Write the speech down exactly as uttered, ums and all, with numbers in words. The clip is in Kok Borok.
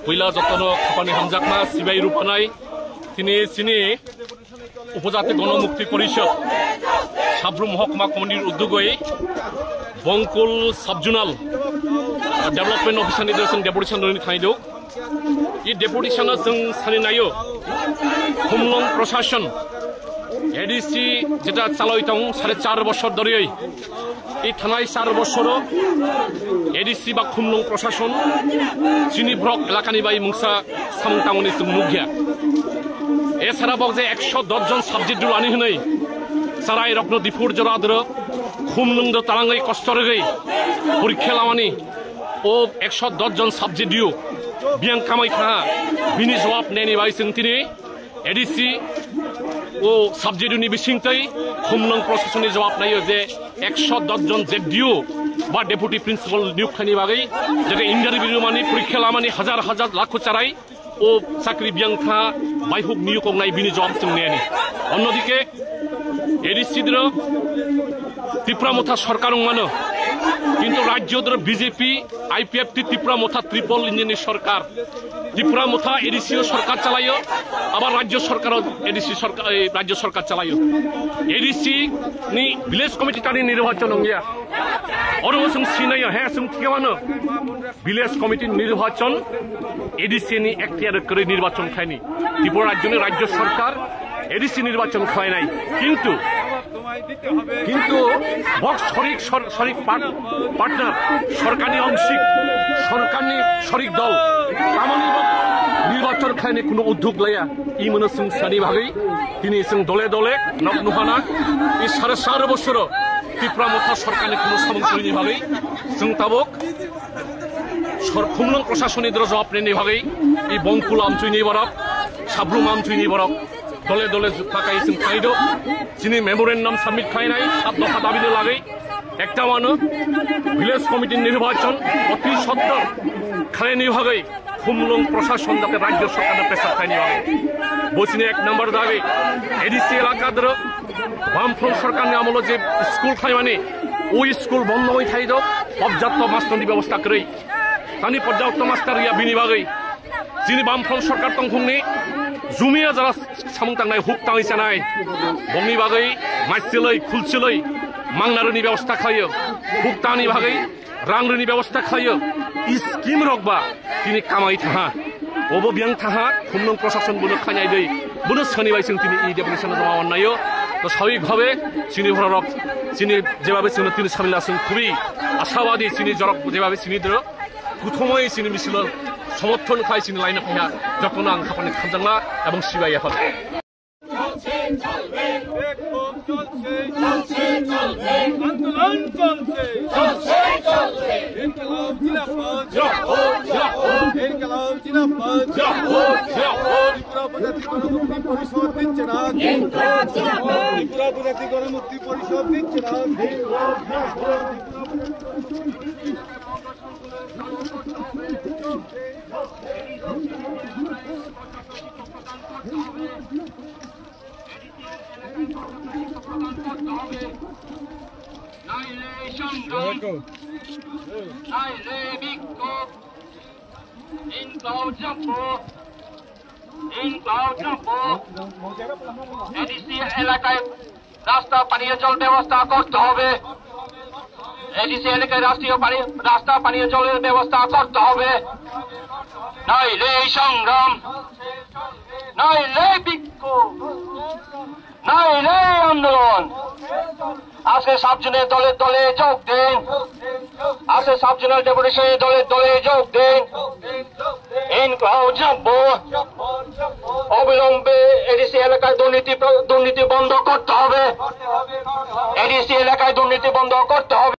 Puila jotono khapani hamjakma sibai rupanai tini chini Upojati Gono Mukti Porishod Sabrum Mohokuma Committee-ni uddogoi Bongkul Sub-Zonal Development Officer-ni dresong deputation rwni thangwi do. I deputation-o chwng sani naio, Khumlwng Prashason, A D C jeta chaloi tong sare char bosor dhorioi. I thanai char bosoro A D C ba Khumlwng Prashason chini borok elakani bai mungsa samung tangmani chwng nukya. Esara bok je ekso dos jon subject rwlani hwnwi chwrairokno diphur jora doro Khumlwng do talangwi kosto rwgwi porikha lamani. O ekso dos jon subject dio biyang kamai kha, bini jawab neni bai chwng tini A D C o subject ni bisingtwi Khumlwng Prashason ni jawab naio je ekso dos jon Z D O ba deputy principal niyok khaini bagwi jete interview mani porikha lamani hajar hajar lakho charai o chakri biyang kha baihuk niyok wngnai bini jawab chwng neni. Onnodike A D C dro Tipra Motha sorkar wngmano, kintu rajyo dro B J P, I P F T, Tipra Motha triple engine ni sorkar. Tipra Motha A D C o sorkar chalaio, abar rajyo sorkar o A D C sorkar, ei, rajyo sorkar chalaio. A D C ni village committee tani nirbachon wngya. Oro chwng sinaio, he chwng thikmano. Village committee nirbachon A D C ni ekhtiar kwrwi nirbachon khlaini. Tripura rajyoni rajyo sorkar A D C nirbachon khlainai. Kintu, kintu bok sorik sor-, sorik part-, partner, sorkarni ongshik, sorkarni sorik dol, tamoni bok nirbachon khlaini kuno uddog laya. Imano chwng sani bagwi tini chwng dole dole nok nuhana i sare sar bosoro Tipra Motha sorkarni kuno samung kwrwini bagwi chwng tabuk Sor-, Khumlwng Prashason ni dro jawab nini bagwi, i Bongkul amchwini borok, Sabrum amchwini borok, dole dole jukha kai chwng phaido, chini memorandum submit khainai, sat dopha dabi ni lagwi, ekta wano, village committee nirbachon, oti sottor, khaini bagwi, Khumlwng Prashason jate rajyo sorkar no pressure khaini bagwi. Bo chini ek number dabi, A D C elaka dro, Bamfront sorkar ni amolo je school khaimani, o school bondo oi thaido, porjapto mastor ni bebosta kwrwi. Tani porjapto mastor ya bini bagwi. Chini Bamfront sorkar tongkhungni jumia jara samung tangnai huk tangwi chanai. Bongni bagwi maichiloi, khulchiloi, mangnaroni bebosta khlaio. Huk tangni bagwi rangroni bebosta khlaio. I scheme rok ba tini kamai thaha. Obo biyang thaha, Khumlwng Prashason bono khainai dei. Bono sani bai chwng tini i deputation joma onnaio. To swabik bhabe chini bororok, chini jebabe chwngno tini samila chwng khubui ashabadi chini jorok jebabe chini dro. Kuthumoi chini misilo somorthon khai chini laino phaiha jotono ang khapani khamjakma ebong sibai yaphar. বিক্ষোভ চলছে, চলছে, আন্দোলন চলছে, চলছে, চলছে। ইনকিলাব জিন্দাবাদ, জিন্দাবাদ, জিন্দাবাদ। ইনকিলাব জিন্দাবাদ, জিন্দাবাদ, জিন্দাবাদ। ত্রিপুরা উপজাতি গণমুক্তি পরিষদ দিচ্ছে না। ইনকিলাব জিন্দাবাদ। ত্রিপুরা উপজাতি গণমুক্তি পরিষদ দিচ্ছে না। নাইলে এই সংগ্রাম, নাইলে এই বিক্ষোভ, ইনকিলাব জিন্দাবাদ, ইনকিলাব জিন্দাবাদ। এডিসি এলাকায় রাস্তা, পানীয় জল ব্যবস্থা করতে হবে। এডিসি এলাকায় রাষ্ট্রীয় পানি, রাস্তা, পানীয় জলের ব্যবস্থা করতে হবে। নাইলে এই সংগ্রাম, নাইলে বিক্ষোভ, নাইলে আন্দোলন। আজকে সাব জোনে দলে দলে যোগ দিন। আজকে সাব জোনাল ডেপুটেশনে দলে দলে যোগ দিন। ইনকিলাব জিন্দাবাদ। অবিলম্বে এডিসি এলাকায় দুর্নীতি প্র-, দুর্নীতি বন্ধ করতে হবে। এডিসি এলাকায় দুর্নীতি বন্ধ করতে হবে।